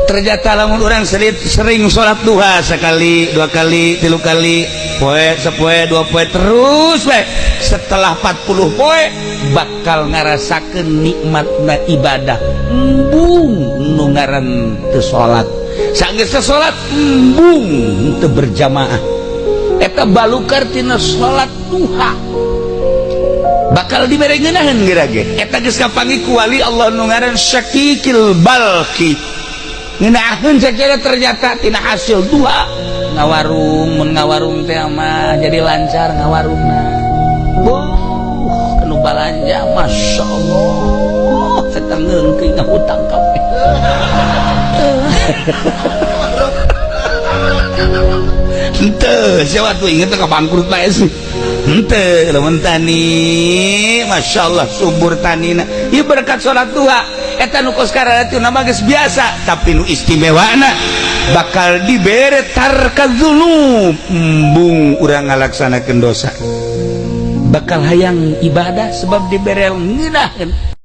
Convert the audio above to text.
Ternyata lamun orang sering, sering sholat duha, sekali, dua kali, tilu kali, poe sepoe, dua poe, terus we, setelah 40 poe bakal ngarasakeun nikmatna ibadah. Embung nu ngaran teu salat, sanggeus teu salat embung teu berjamaah. Eta balukar tina salat duha bakal dibere ngeunaheun geura ge. Eta geus kapanggih ku wali Allah nu ngaran Syakikil Balki, ngeunaheun sacara. Ternyata tina hasil duha ngawarung, mun ngawarung teh mah jadi lancar ngawarungna. Buh, anu balanja, Masya Allah, eta ngeungkeun ngahutang kabeh. Henteu sia tuh inget ka bangkrut bae sih. Henteu, lamun tani, Masya Allah, subur tanina. Ieu berkat salat duha. Eta nu kos kararitu nama geus biasa, tapi nu istimewana bakal dibere tarka dzunub. Embung urang ngalaksanakeun dosa, bakal hayang ibadah sebab dibere ngeunaheun.